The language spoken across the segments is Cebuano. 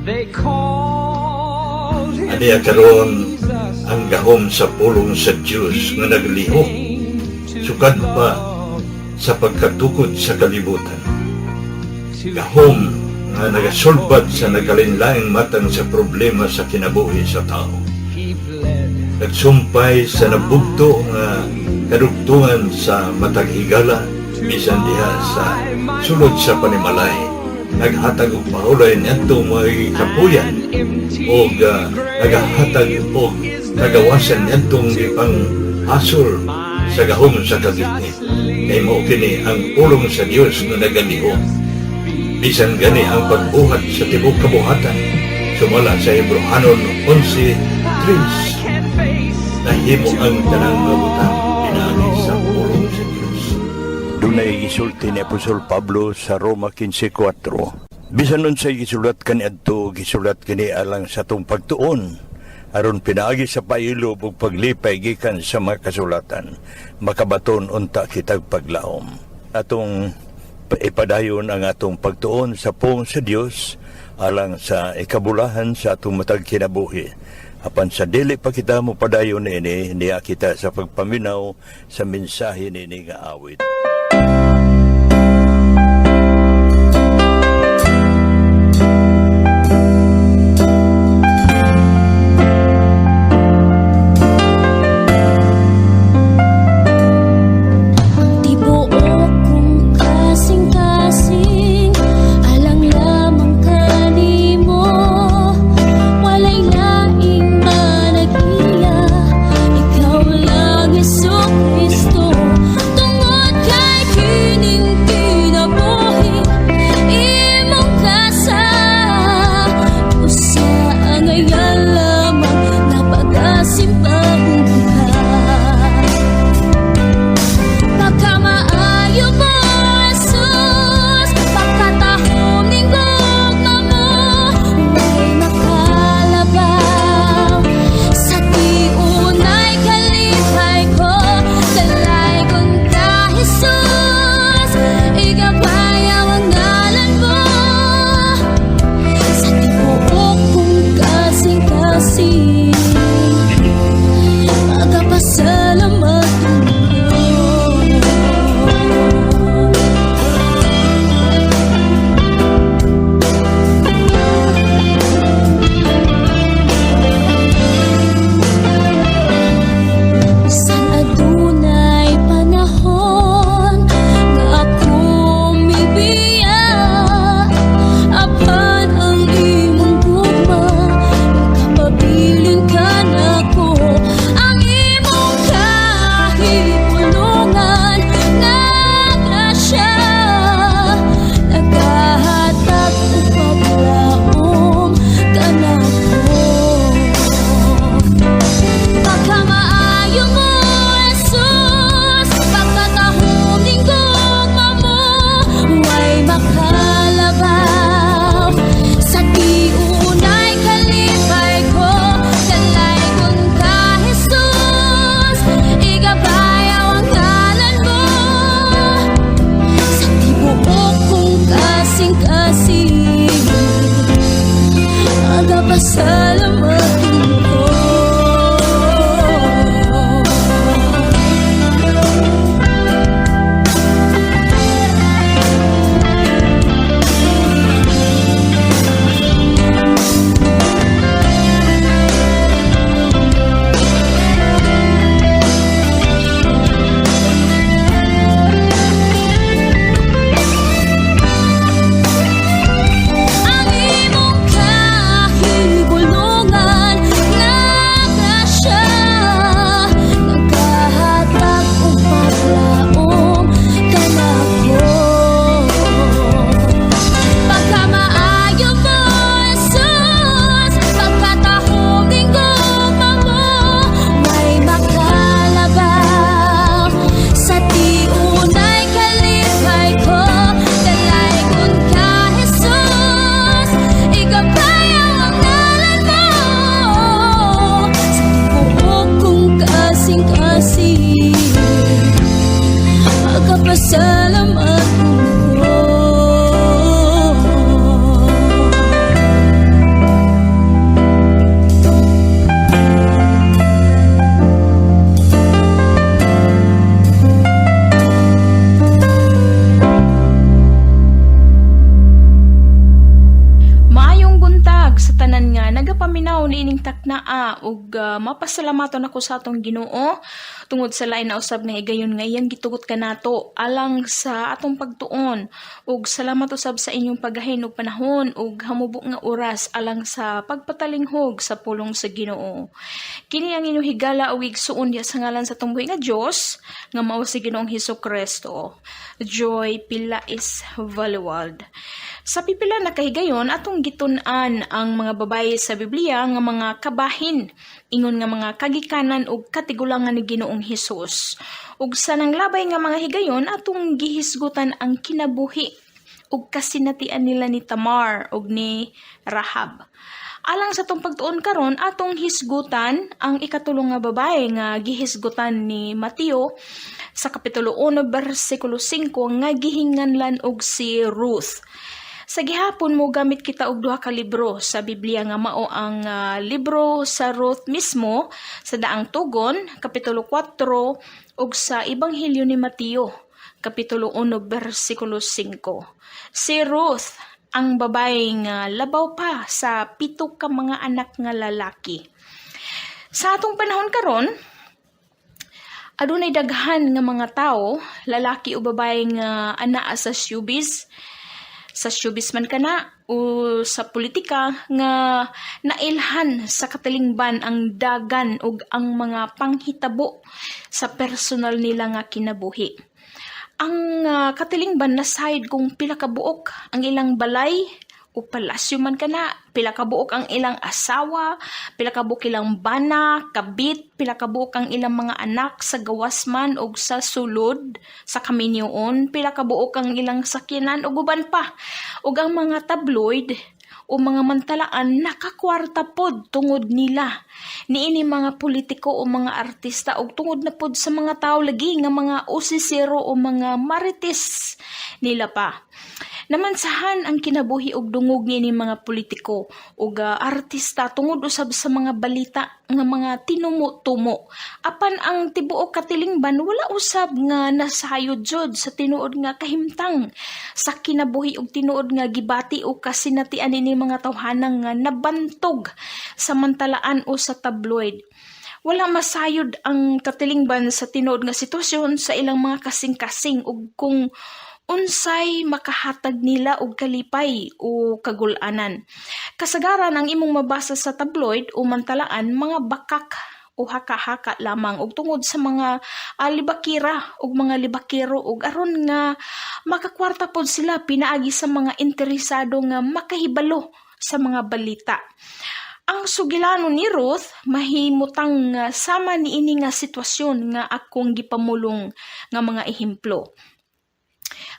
They called him Aniya karon Jesus. ang gahom sa pulong sa Dios nga naglihok sukad pa sa pagkatukod sa kalibutan. Gahom nga nagasulbad sa nagkalainlaing matang sa problema sa kinabuhi sa tao. He bled. Nagsumpay sa nabugto nga kadugtungan sa matag higala, bisan diha sa sulod sa panimalay. Naghatag og pahulay niadto mga kapuyan og nagahatag og kagawasan niadtong gipang hasol sa gahom sa kagitnit. Kay mao kini ang pulong sa Dios nga nagalihok. Bisan gani ang pagbuhat sa tibuok kabuhatan, sumala sa Hebrohanon 11:3, Can face nahimo ang tanang mga butang pinaagi sa pulong sa Dios. Dunay gisulti ni Apostol Pablo sa Roma 15:4. Bisan unsay gisulat kaniadto, gisulat kini alang sa atong pagtuon, aron pinaagi sa pailob ug paglipay gikan sa mga kasulatan, makabaton unta kitag paglaom. Atong ipadayon ang atong pagtuon sa pulong sa Dios alang sa ikabulahan sa atong matag kinabuhi. Apan sa dili pa kita mo padayon ini, niya kita sa pagpaminaw sa mensahe nini nga awit. Tibuok kong kasing-kasing, alang lamang kanimo. Walay laing manag-iya, ikaw lang, Hesu Kristo. Tungod kay tanan nga nagapaminaw niining taknaa ug mapasalamaton ako sa atong Ginoo tungod sa lain na usab nga higayon nga iyang gitugot kanato alang sa atong pagtuon, ug salamat usab sa inyong paggahin og panahon ug hamubo nga oras alang sa pagpatalinghog sa pulong sa Ginoo. Kini ang inyong higala ug igsuon diha sa ngalan sa atong buhi nga Dios nga mao si Ginoong Hesus Kristo. Joy Pilais Valuald. Sa pipila na kahigayon, atong gitun-an ang mga babaye sa Biblia nga mga kabahin ingon nga mga kagikanan ug katigulangan ni Ginoong Hesus. Ug sa nanglabay nga mga higayon, atong gihisgutan ang kinabuhi ug kasinatian nila ni Tamar ug ni Rahab. Alang sa atong pagtuon karon, atong hisgutan ang ikatulo nga babae nga gihisgutan ni Mateo sa kapitulo 1 bersikulo 5 nga gihinganlan og si Ruth. Sa gihapon, mo gamit kita og duha ka libro sa Biblia nga mao ang libro sa Ruth mismo sa Daang Tugon, kapitulo 4, ug sa Ebanghelyo ni Mateo, kapitulo 1 bersikulo 5. Si Ruth ang babae nga labaw pa sa 7 ka mga anak nga lalaki. Sa atong panahon karon, adunay daghan nga mga tawo, lalaki o babae, nga anaa sa showbiz man kana o sa politika, nga nailhan sa katilingban ang dagan ug ang mga panghitabo sa personal nila nga kinabuhi. Ang katilingban nasayod kung pila ka buok ang ilang balay o palasyo man kana, pila ka buok ang ilang asawa, pila ka buok ilang bana, kabit, pila ka buok ang ilang mga anak sa gawas man og sa sulod sa kaminyoon, pila ka buok ang ilang sakyanan ug uban pa. Ug ang mga tabloid o mga mantalaan nakakwarta pod tungod nila. Niini mga politiko o mga artista og tungod na pod sa mga tao lagi nga mga usisero o mga marites nila pa. Namansahan ang kinabuhi og dungog niini mga politiko ug artista tungod usab sa mga balita nga mga tinumo-tumo. Apan ang tibuok katilingban wala usab nga nasayod jud sa tinuod nga kahimtang sa kinabuhi ug tinuod nga gibati o kasinatian ini mga tawhanang nga nabantog sa mantalaan o sa tabloid. Wala masayod ang katilingban sa tinuod nga sitwasyon sa ilang mga kasing-kasing ug kung unsay makahatag nila og kalipay o kagulanan. Kasagaran, ang imong mabasa sa tabloid o mantalaan, mga bakak o haka-haka lamang og tungod sa mga libakira ug mga libakero ug aron nga makakwarta pod sila pinaagi sa mga interesado nga makahibalo sa mga balita. Ang sugilanon ni Ruth mahimutang nga sama niini nga sitwasyon nga akong gipamulong nga mga ehemplo.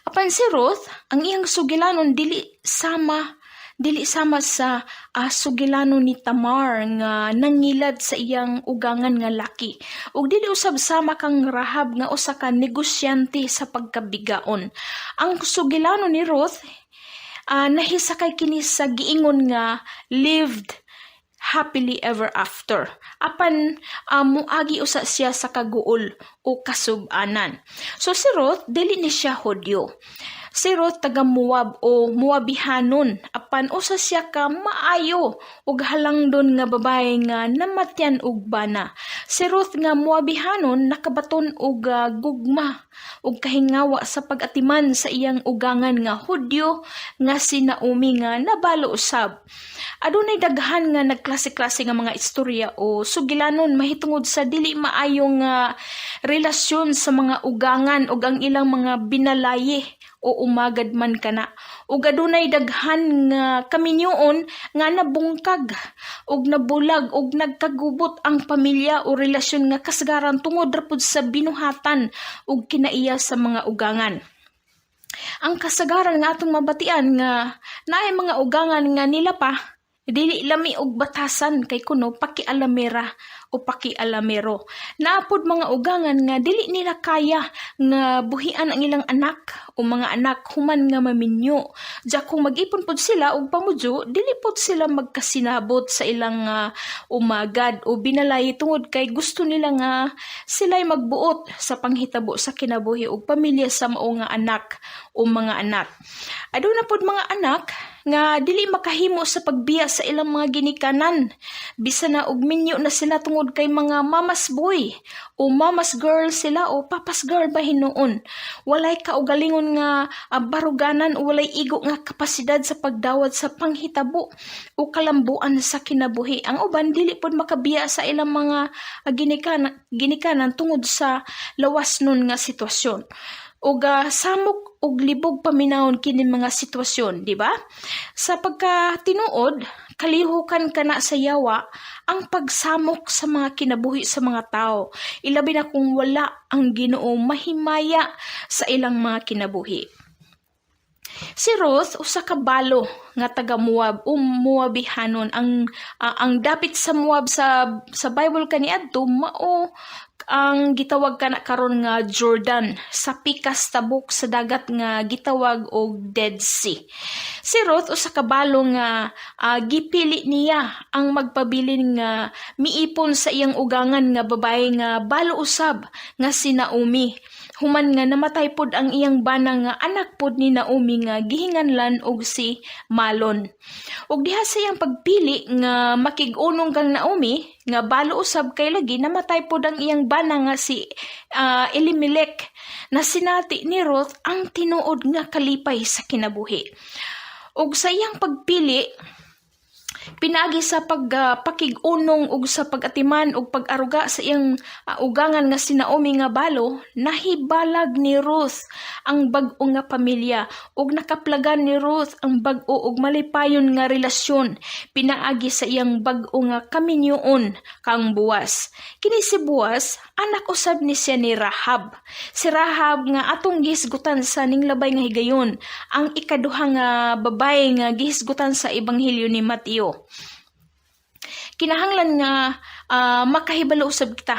Apan si Ruth, ang iyang sugilanon dili sama sa sugilanon ni Tamar nga nangilad sa iyang ugangan nga laki. Ug dili usab sama kang Rahab nga usa ka negosyante sa pagkabigaon. Ang sugilanon ni Ruth, nahisakay kini sa giingon nga lived happily ever after. Apan muagi usa siya sa kaguol o kasubanan. So si Ruth, dili ni siya Hudyo. Si Ruth taga Moab o Moabihanon, apan usa siya ka maayo ug halangdon nga babae nga namatyan og bana. Si Ruth nga Moabihanon nakabaton og gugma ug kahingawa sa pag-atiman sa iyang ugangan nga Hudyo nga si Naomi nga nabalo usab. Adunay daghan nga nagklase-klase nga mga istorya o sugilanon mahitungod sa dili maayong relasyon sa mga ugangan ug ang ilang mga binalaye o umagad man kana. Ug adunay daghan nga kaminyoon nga nabungkag ug nabulag ug nagkagubot ang pamilya o relasyon nga kasagaran tungod ra pud sa binuhatan ug kinaiya sa mga ugangan. Ang kasagaran nga atong mabatian nga naay mga ugangan nga nila pa dili lami og batasan kay kuno pakialamera o pakialamero. Naa pod mga ugangan nga dili nila kaya nga buhian ang ilang anak o mga anak human nga maminyo. Diya kung mag-ipon pod sila og pamudyo, dili pod sila magkasinabot sa ilang umagad o binalay tungod kay gusto nila nga sila'y magbuot sa panghitabo sa kinabuhi og pamilya sa mao nga anak o mga anak. Aduna pod mga anak nga dili makahimo sa pagbiya sa ilang mga ginikanan bisan na og minyo na sila tungod kay mga mama's boy o mama's girl sila o papa's girl ba hinuon. Walay kaugalingon nga baruganan o walay igo nga kapasidad sa pagdawat sa panghitabo o kalambuan sa kinabuhi. Ang uban dili pod makabiya sa ilang mga ginikanan tungod sa lawas nun nga sitwasyon. Ug samok og libog paminawon kini mga sitwasyon, di ba? Sa pagkatinuod, kalihukan kana sa yawa ang pagsamok sa mga kinabuhi sa mga tao. Ilabi na kung wala ang Ginoo mahimaya sa ilang mga kinabuhi. Si Ruth usa ka balo nga taga Moab o Moabihanon. Ang dapit sa Moab sa Bible kaniadto mao ang gitawag kana karon nga Jordan, sa pikas tabok sa dagat nga gitawag og Dead Sea. Si Ruth usa ka balo nga gipili niya ang magpabilin nga miipon sa iyang ugangan nga babae nga balo usab nga si Naomi, human nga namatay pod ang iyang bana nga anak pod ni Naomi nga gihinganlan og si Malon. Ug diha sa iyang pagpili nga makig-unong kang Naomi nga balo usab, kay lagi namatay pod ang iyang bana nga si Elimelech, na sinati ni Ruth ang tinuod nga kalipay sa kinabuhi. Ug sa iyang pagpili pinaagi sa pagpakig-unong ug sa pag-atiman ug pag-aruga sa iyang ugangan nga si Naomi nga balo, nahibalag ni Ruth ang bag-o nga pamilya ug nakaplagan ni Ruth ang bag-o ug malipayon nga relasyon pinaagi sa iyang bag-o nga kaminyoon kang Boaz. Kini si Boaz, anak usab ni siya ni Rahab. Si Rahab nga atong gihisgutan sa ninglabay nga higayon, ang ikaduha nga babae nga gihisgutan sa Ebanghelyo ni Mateo. Kinahanglan nga makahibalo usab kita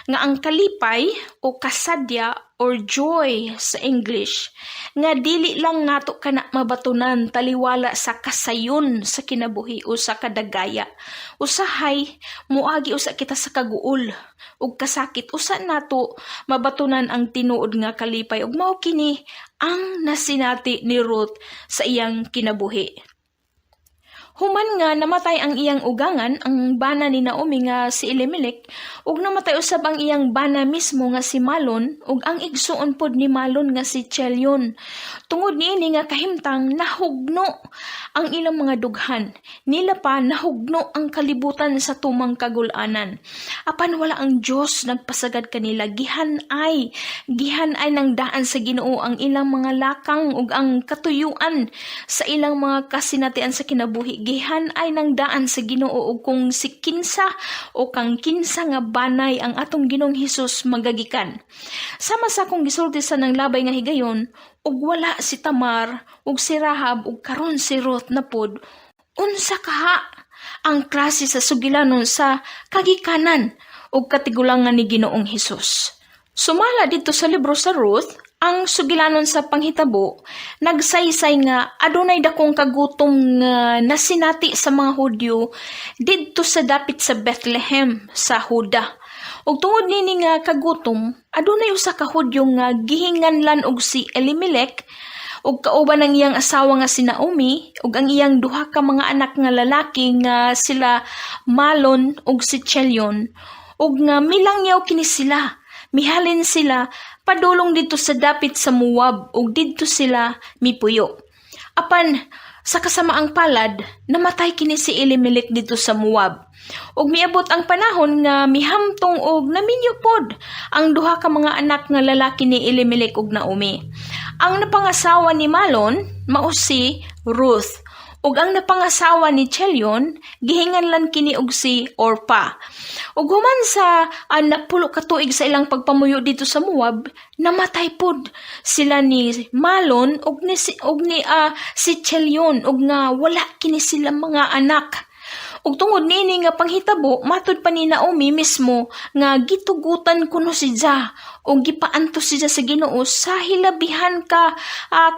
nga ang kalipay o kasadya or joy sa English nga dili lang nato kana mabatunan taliwala sa kasayon sa kinabuhi o sa kadagaya. Usahay muagi usa kita sa kaguol ug kasakit usa nato mabatunan ang tinuod nga kalipay, ug mao kini ang nasinati ni Ruth sa iyang kinabuhi. Human nga namatay ang iyang ugangan, ang bana ni Naomi nga si Elimelech, ug namatay usab ang iyang bana mismo nga si Malon, ug ang igsuon pod ni Malon nga si Chelion. Tungod niini nga kahimtang, nahugno ang ilang mga dughan. Nila pa nahugno ang kalibutan sa tumang kagulanan. Apan wala ang Dios nagpasagad kanila. Gihan-ay ng daan sa Ginoo ang ilang mga lakang ug ang katuyuan sa ilang mga kasinatian sa kinabuhi. Gihan-ay ng daan sa Ginoo, ug kung si kinsa o kang kinsa nga banay ang atong Ginoong Hesus magagikan. Sama sa akong gisulti sa nang labay nga higayon, ug wala si Tamar ug si Rahab ug karon si Ruth na pod, unsa kaha ang klase sa sugilanon sa kagikanan ug katigulangan ni Ginoong Hesus? Sumala dito sa libro sa Ruth, ang sugilanon sa panghitabo, nagsaysay nga adunay dakong kagutom nga nasinati sa mga Hudyo didto sa dapit sa Bethlehem sa Huda. Ug tungod nini nga kagutom, adunay usa ka Hudyo nga gihinganlan og si Elimelech ug kauban ang iyang asawa nga si Naomi ug ang iyang duha ka mga anak nga lalaki nga sila Malon ug si Chelion, ug nga milangyaw kini sila. Mihalin sila padulong didto sa dapit sa Moab ug didto sila mipuyo. Apan sa kasamaang palad, namatay kini si Elimelech didto sa Moab. Ug miabot ang panahon nga mihamtong og naminyo pod ang duha ka mga anak nga lalaki ni Elimelech ug Naomi. Ang napangasawa ni Malon mao si Ruth, ug ang napangasawa ni Chelion gihinganlan kini og si Orpa. Ug human sa 10 ka tuig sa ilang pagpamuyo didto sa Moab, namatay pod sila ni Malon ug ni si Chelion ug nga wala kini sila mga anak. Ug tungod niini nga panghitabo, matud pa ni Naomi mismo nga gitugutan kuno si Jah ug gipaantos siya sa Ginoo sa hilabihan ka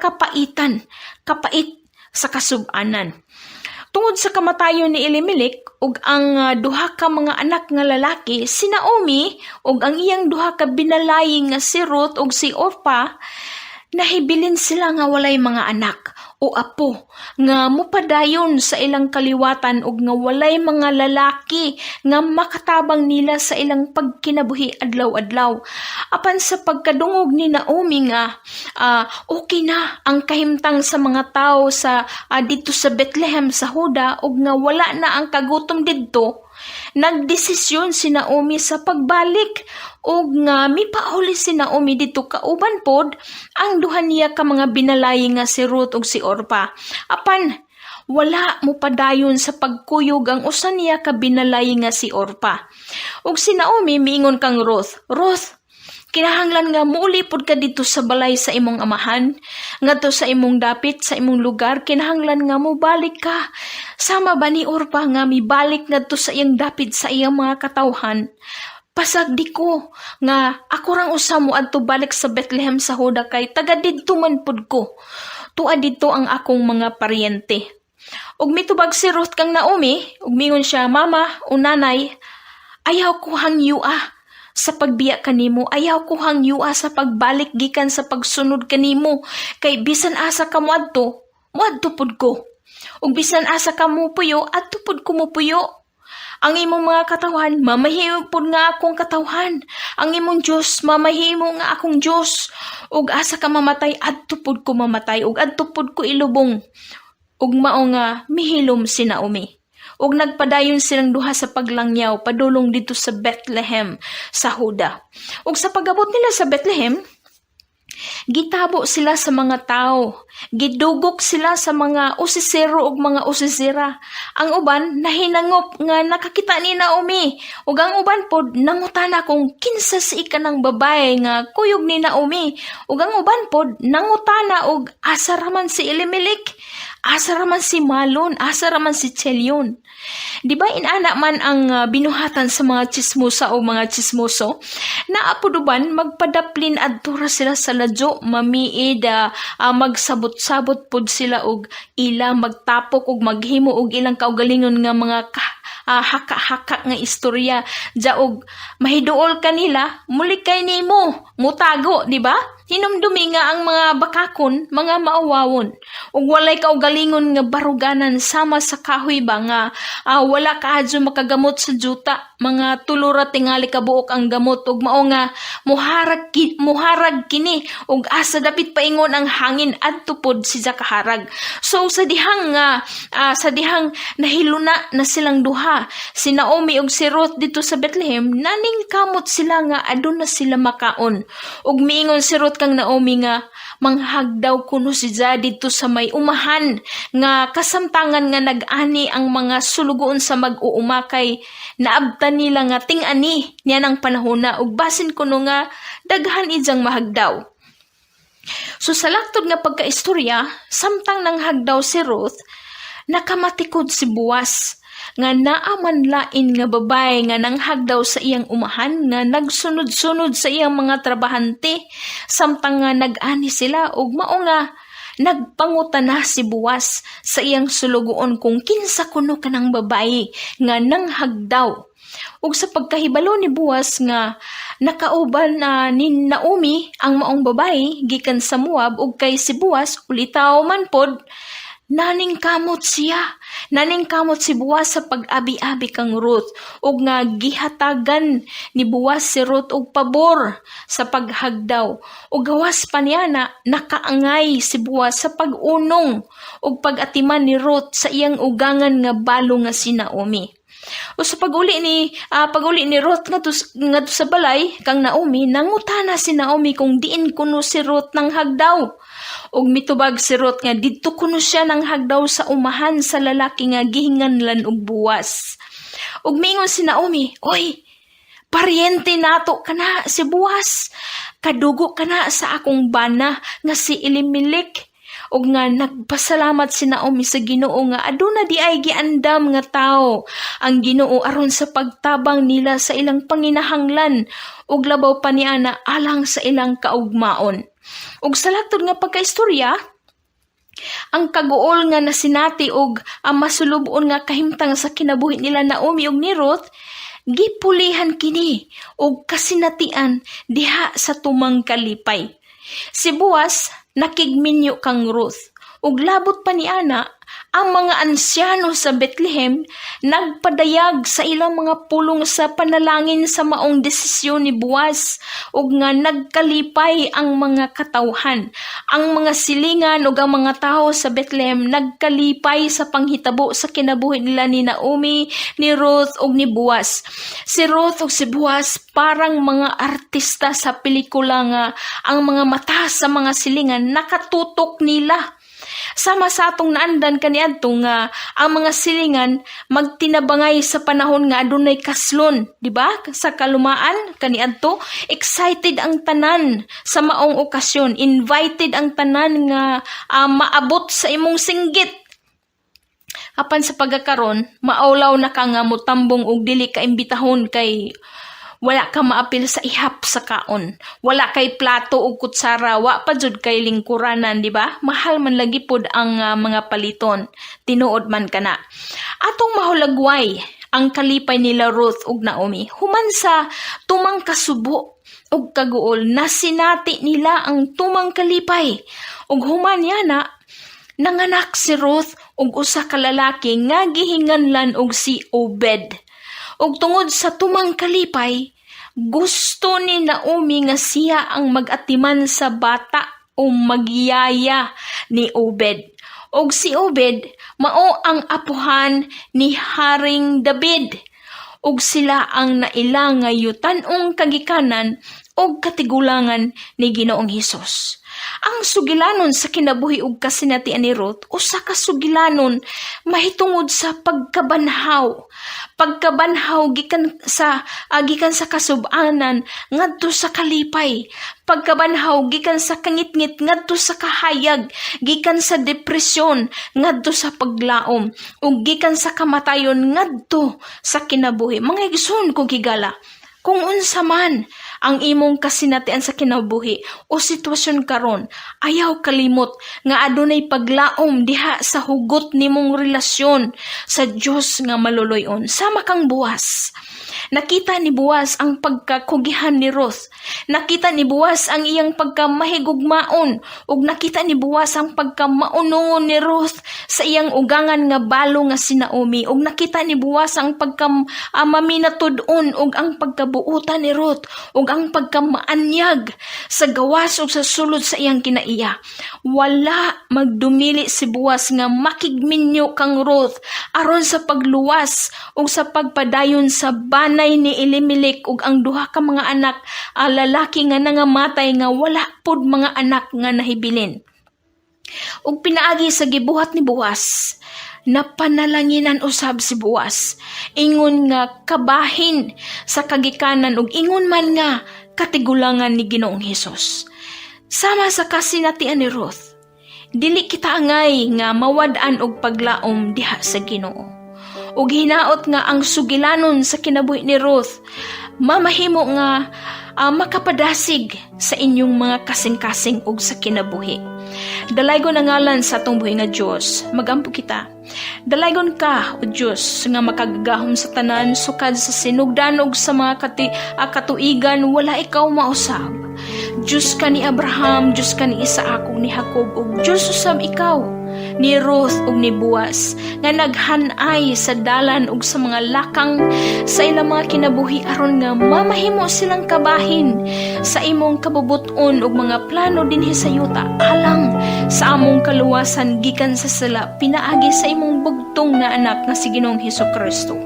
kapaitan, kapait sa kasub-anan. Tungod sa kamatayon ni Elimelech ug ang duha ka mga anak nga lalaki, si Naomi ug ang iyang duha ka binalayi nga si Ruth ug si Orpa Nahibilin sila nga walay mga anak o apo nga mupadayon sa ilang kaliwatan ug nga walay mga lalaki nga makatabang nila sa ilang pagkinabuhi adlaw-adlaw. Apan sa pagkadungog ni Naomi nga okay na ang kahimtang sa mga tao sa didto sa Bethlehem sa Huda ug nga wala na ang kagutom didto, nagdesisyon si Naomi sa pagbalik ug nga mipauli si Naomi didto kauban pod ang duha niya ka mga binalay nga si Ruth ug si Orpa. Apan wala mopadayon sa pagkuyog ang usa niya ka binalay nga si Orpa. Ug si Naomi miingon kang Ruth, "Ruth, kinahanglan nga muuli pod ka didto sa balay sa imong amahan, ngadto sa imong dapit, sa imong lugar, kinahanglan nga mobalik ka. Sama ba ni Orpa nga mibalik ngadto sa iyang dapit, sa iyang mga katawhan? Pasagdi ko nga ako rang usa mo adto balik sa Bethlehem sa Huda kay taga didto man pud ko. Tua didto ang akong mga paryente." Ug mitubag si Ruth kang Naomi, ug mingon siya, "Mama o nanay, ayaw ko hangyoa sa pagbiya kanimo, ayaw ko hangyoa sa pagbalik gikan sa pagsunod kanimo, kay bisan asa ka moadto, moadto pud ko. Ug bisan asa ka mopuyo, adto pud ko mopuyo. Ang imong mga katawhan, mamahimo pud nga akong katawhan. Ang imong Dios, mamahimo nga akong Dios. Ug asa ka mamatay, adto pud ko mamatay, ug adto pud ko ilubong." Ug mao nga mihilom si Naomi. Ug nagpadayon silang duha sa paglangyaw padulong didto sa Bethlehem sa Huda. Ug sa pag-abot nila sa Bethlehem, gitabo sila sa mga tao. Gidugok sila sa mga usisero ug mga usisera. Ang uban nahinangop nga nakakita ni Naomi. Ug ang uban pod nangutana kung kinsa si kanang babae nga kuyog ni Naomi. Ug ang uban pod nangutana og asa raman si Elimelech, asa raman si Malon, asa raman si Chelion. Di ba inana man ang binuhatan sa mga chismosa o mga chismoso? Naa pod uban magpadaplin adto ra sila sa ladyo, mamiid, magsabot-sabot pod sila og ila magtapok og maghimo og ilang kaugalingon nga mga haka-haka nga istorya ja og mahiduol kanila, mulikay nimo, mutago, di ba? Hinumdumi nga ang mga bakakon, mga maawawon ug walay kaugalingon nga baruganan sama sa kahoy ba nga wala kaadyo makagamot sa juta, mga 3 ra tingali ka buok ang gamot ug mao nga muharag kini ug asa dapit paingon ang hangin, adto pod siya kaharag. So sa dihang nahiluna na silang duha, si Naomi ug si Ruth, didto sa Bethlehem, naning kamot sila nga aduna sila makaon ug miingon si Ruth kang Naomi nga manghagdaw kuno siya didto sa may umahan nga kasamtangan nga nag-ani ang mga sulugoon sa mag-uuma kay naabtan nila nga ting-ani niya ng panahon na ug basin kuno nga daghan ijang mahagdaw. So sa laktod nga pagkaistorya, samtang nanghagdaw si Ruth, nakamatikod si Boaz nga naa man lain nga babae nga nanghagdaw sa iyang umahan nga nagsunod-sunod sa iyang mga trabahante samtang nga nag-ani sila, ug mao nga nagpangutana si Boaz sa iyang sulugoon kung kinsa kuno kanang babae nga nanghagdaw. Ug sa pagkahibalo ni Boaz nga nakauban na ni Naomi ang maong babae gikan sa Moab ug kay si Boaz ulitaw man pod, naning kamot siya. Naning kamot si Boaz sa pag-abi-abi kang Ruth ug nga gihatagan ni Boaz si Ruth og pabor sa paghagdaw. Ug gawas pa niya na nakaangay si Boaz sa pag-unong ug pag-atiman ni Ruth sa iyang ugangan nga balo nga si Naomi. O sa pag-uli ni Ruth ngadto sa balay kang Naomi, nangutana si Naomi kung diin kuno si Ruth nanghagdaw. Ug mitubag si Ruth nga didto kuno siya nanghagdaw sa umahan sa lalaki nga gihinganlan og Boaz. Ug miingon si Naomi, "Oy, paryente nato kana si Boaz. Kadugo kana sa akong bana nga si Elimelech." Ug nga nagpasalamat si Naomi sa Ginoo nga aduna di ay giandam nga tawo ang Ginoo aron sa pagtabang nila sa ilang panginahanglan ug labaw pa niya na alang sa ilang kaugmaon. Ug sa laktod nga pagkaistorya, ang kaguol nga nasinati og ang masulubon nga kahimtang sa kinabuhi nila Naomi ug ni Ruth, gipulihan kini og kasinatian diha sa tumang kalipay. Si Boaz nakigminyo kang Ruth. Ug labot pa ni ana, ang mga ansyano sa Bethlehem nagpadayag sa ilang mga pulong sa panalangin sa maong desisyon ni Boaz ug nga nagkalipay ang mga katawhan. Ang mga silingan ug ang mga tawo sa Bethlehem nagkalipay sa panghitabo sa kinabuhi nila ni Naomi, ni Ruth ug ni Boaz. Si Ruth ug si Boaz, parang mga artista sa pelikula nga ang mga mata sa mga silingan nakatutok nila. Sama sa atong naandan kaniadto nga ang mga silingan magtinabangay sa panahon nga adunay kaslon, di ba? Sa kalumaan kaniadto, excited ang tanan sa maong okasyon, invited ang tanan nga maabot sa imong singgit. Apan sa pagkakaron, maulaw na ka nga motambong og dili ka imbitahon kay wala ka maapil sa ihap sa kaon. Wala kay plato ug kutsara, wa pa jud kay lingkuranan, di ba? Mahal man lagi pod ang mga paliton. Tinuod man kana. Atong mahulagway ang kalipay nila Ruth ug Naomi. Human sa tumang kasubo ug kaguol, nasinati nila ang tumang kalipay. Ug human yana, nanganak si Ruth og usa ka lalaki nga gihinganlan og si Obed. Ug tungod sa tumang kalipay, gusto ni Naomi nga siya ang mag-atiman sa bata o magyaya ni Obed. Og si Obed mao ang apuhan ni Haring David. Ug sila ang naila nga yutan-ong kagikanan og katigulangan ni Ginoong Hesus. Ang sugilanon sa kinabuhi ug kasinatian ni Ruth usa ka sugilanon mahitungod sa pagkabanhaw. Pagkabanhaw gikan sa kasub-anan ngadto sa kalipay. Pagkabanhaw gikan sa kangitngit ngadto sa kahayag, gikan sa depresyon ngadto sa paglaom, ug gikan sa kamatayon ngadto sa kinabuhi. Mga igsoon kong higala, kung unsa man ang imong kasinatian sa kinabuhi o sitwasyon karon, ayaw kalimot nga adunay paglaom diha sa hugot nimong relasyon sa Dios nga maluluy-on. Sama kang Boaz. Nakita ni Boaz ang pagkakugihan ni Ruth. Nakita ni Boaz ang iyang pagkamahigugmaon ug nakita ni Boaz ang pagkamaunongon ni Ruth sa iyang ugangan nga balo nga si Naomi, ug nakita ni Boaz ang pagka maminatud-on ug ang pagkabuutan ni Ruth ug ang pagkamaanyag sa gawas ug sa sulod sa iyang kinaiya. Wala magdumili si Boaz nga makigminyo kang Ruth aron sa pagluwas ug sa pagpadayon sa banay ni Elimelech ug ang duha ka mga anak a lalaki nga nangamatay nga wala pud mga anak nga nahibilin. Ug pinaagi sa gibuhat ni Boaz, napanalanginan usab si Boaz ingon nga kabahin sa kagikanan ug ingon man nga katigulangan ni Ginoong Hesus. Sama sa kasinatian ni Ruth, dili kita angay nga mawad-an og paglaom diha sa Ginoo. Ug hinaot nga ang sugilanon sa kinabuhi ni Ruth mamahimo nga makapadasig sa inyong mga kasing-kasing ug sa kinabuhi. Dalaygon ang ngalan sa atong buhi nga Dios. Magampo kita. Dalaygon ka, O Dios, nga makagagahom sa tanan, sukad sa sinugdan ug sa mga katuigan, wala ikaw mausab. Diyos ka ni Abraham, Diyos ka ni Isaac ug ni Jacob, ug Diyos usab ikaw ni Ruth ug ni Boaz nga naghanay sa dalan ug sa mga lakang sa ilang mga kinabuhi aron nga mamahimo silang kabahin sa imong kabubuton ug mga plano dinhi sa yuta alang sa among kaluwasan gikan sa sala pinaagi sa imong bugtong nga anak nga si Ginoong Hesus Kristo.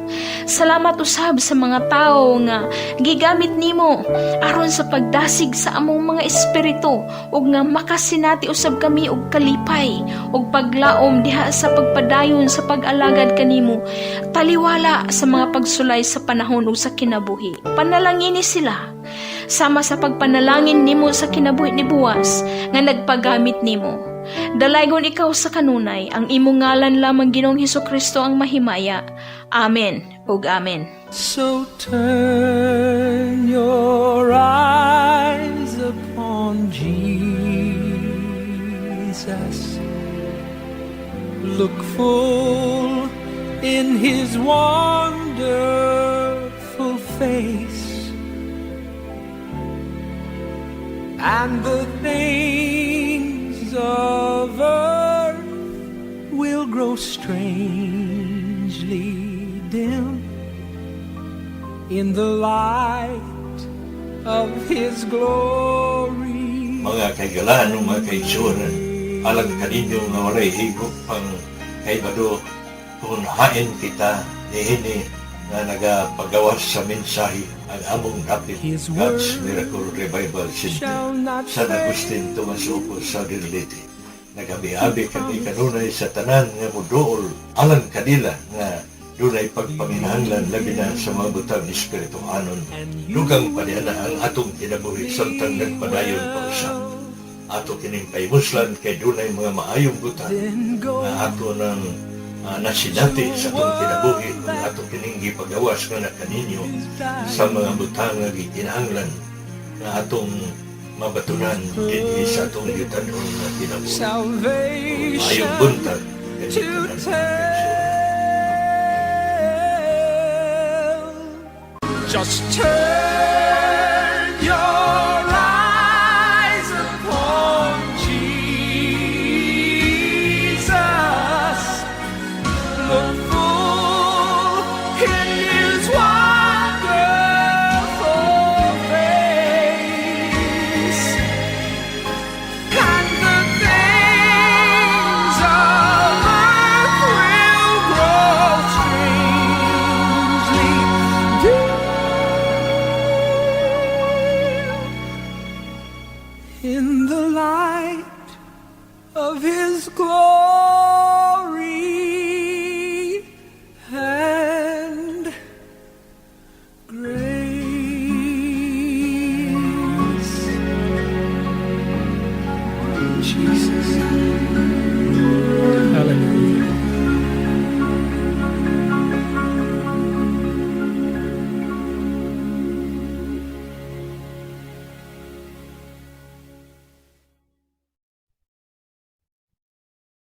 Salamat usab sa mga tawo nga gigamit nimo aron sa pagdasig sa among mga espiritu ug nga makasinati usab kami og kalipay ug paglaom diha sa pagpadayon sa pag-alagad kanimo taliwala sa mga pagsulay sa panahon ug sa kinabuhi. Panalangini sila sama sa pagpanalangin nimo sa kinabuhi ni Boaz nga nagpagamit nimo. Dalaygon ikaw sa kanunay, ang imong ngalan lamang, Ginoong Hesus Kristo, ang mahimaya. Amen ug amen. So turn your eyes upon Jesus. Look full in his wonderful face, and the things Strangely dim in the light of His glory. Mga kahigalaan o mga kaigsuonan, alang kaninyo nga walay higop pang kahibalo kung hain kita niini nga nagapagawas sa mensahe, ang among dapit His God's word Miracle Revival Center, shall not San Agustin, Tomas Opo, Southern Leyte. Nagabi-abi kami kanunay sa tanan nga muduol alang kanila nga dunay pagpanginahanglan, labi na sa mga butang espirituhanon. Dugang pa niya na ang atong kinabuhi samtang nagpadayon pa usab. Ato kining pahimuslan kay dunay mga maayong butang Then go nga ato nang nasinati sa atong kinabuhi kung ato kining gipagawas nga na kaninyo sa mga butang nga gikinahanglan nga atong mabatunan dinhi sa atong yutanon nga kinabuhi. Salvation Maayong buntag to kaninyong tanan. tell. Just turn your eyes upon Jesus. Look full in